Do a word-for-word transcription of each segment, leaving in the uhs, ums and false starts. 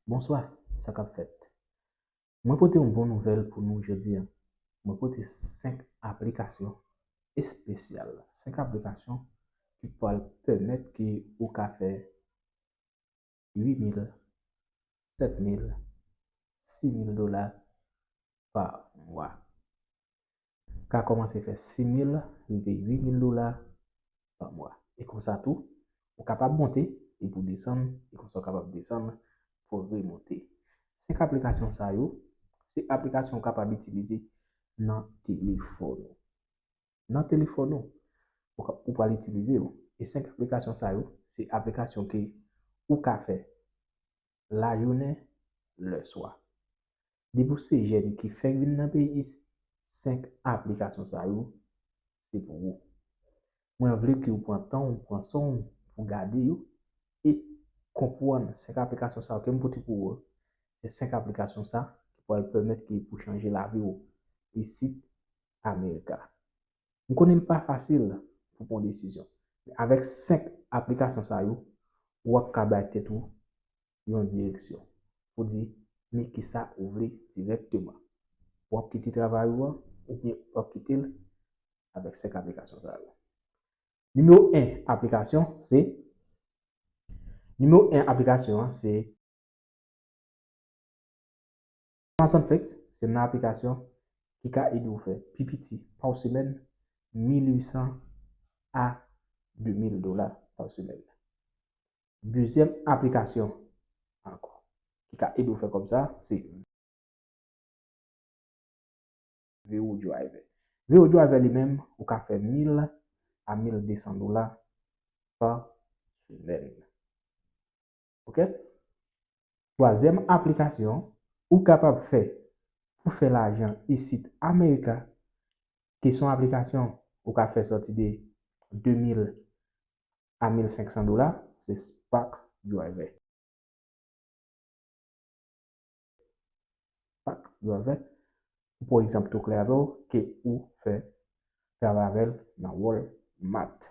Bonswa, sa k ap fèt? Mwen pote yon bon nouvèl pou nou jodi a. Mwen pote senk aplikasyon espesyal, senk aplikasyon ki pral pèmèt ke ou ka fè uit mil, sèt mil, sis mil dola pa mwa. Ka kòmanse fè sis mil rive uit mil dola pa mwa. E konsa tou, ou kapab monte epi w desann, e konsa w kapab desann pou w remonte. Senk aplikasyon sa yo, se aplikasyon ou kapab itilize nan telefòn ou. Nan telefòn ou, ou ka- ou pral itilize yo. E senk aplikasyon sa yo, se aplikasyon ke ou ka fè lajounen, lèswa. Depi w se jèn ki fèk vin nan peyi, senk aplikasyon sa yo, se pou ou. Mwen vle ke w pran tan w, pran san w pou gade yo e konprann senk aplikasyon sa yo ke m pote pou ou. Se senk aplikasyon sa ki pral pèmèt ke pou chanje lavi w isit Amerika. M konnen l pa fasil pou pran desizyon. Men avèk senk aplikasyon sa yo, w ap ka bay tèt ou yon direksyon pou di men kisa ou vle dirèkteman. W ap kite travay ou an oubyen w ap kite l avèk senk aplikasyon sa yo. Nimewo en aplikasyon se, nimewo en aplikasyon an se Amazon Flex, se yon aplikasyon ki ka ede w fè pi piti pa semèn mil uit san a de mil dola pa semèn. Dezyèm aplikasyon ankò ki ka ede w fè kòb sa, se Vero Driver. Vero Driver li menm, ou ka fè mil a mil de san dola pa semèn. Oke? Twazyèm aplikasyon ou kapab fè pou fè lajan isit Amerika, ki se yon aplikasyon ou ka fè sòti de de mil a mil senk san dola, se Spark Driver. Spark Driver. Pou egzanp, tou klè avè w, ke ou fè travay avè l nan Walmart.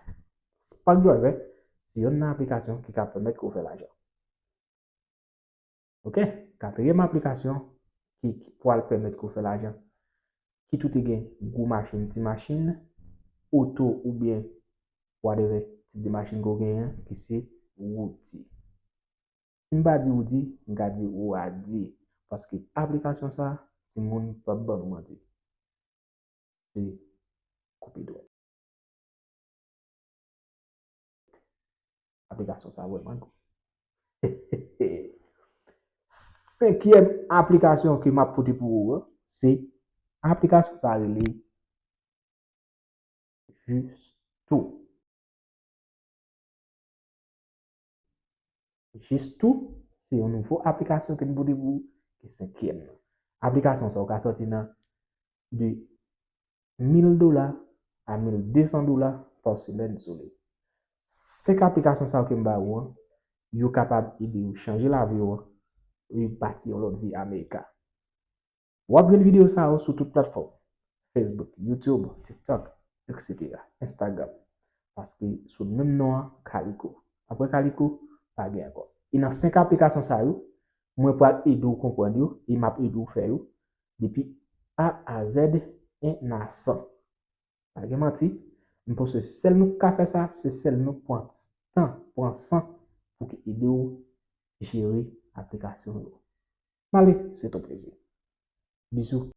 Spark Driver, se yonn nan aplikasyon ki ka pèmèt ke w fè lajan. Oke? Katriyèm aplikasyon ki, ki pral pèmèt ke w fè lajan, kit ou te gen gwo machin, ti machin, oto oubyen whatever tip de machin ke w genyen, ki se Woody. Si m pa di Woody, m ka di Wadi, paske aplikasyon sa, timoun p ap ban nou manti. Se koupe dwèt. Aplikasyon sa vrèman gou. Senkyèm aplikasyon ke m ap pote pou ou an, se aplikasyon sa rele Justo. Justo, se yon nouvo aplikasyon ke m pote pou ou, ki senkyèm nan. Aplikasyon sa ou ka sòti nan de mil dola a mil de san dola pa semèn sou li. Senk aplikasyon sa yo ke m ba ou an, yo kapab ede w chanje lavi w an, e pati yon lòt vi Amerika. W ap jwenn videyo sa yo sou tout platfòm, Facebook, YouTube, TikTok, et cetera, Instagram. Paske sou menm non an, Kaliko. Apre Kaliko, pa gen ankò. E nan senk aplikasyon sa yo, mwen pral ede w konprann yo e m ap ede w fè yo depi A a Z en a san. Pa gen manti, m panse se sèl nou k ka fè sa, se sèl nou k pran tan, pran san pou ki ede w jere aplikasyon yo. M ale, se ton plezi. Bizou.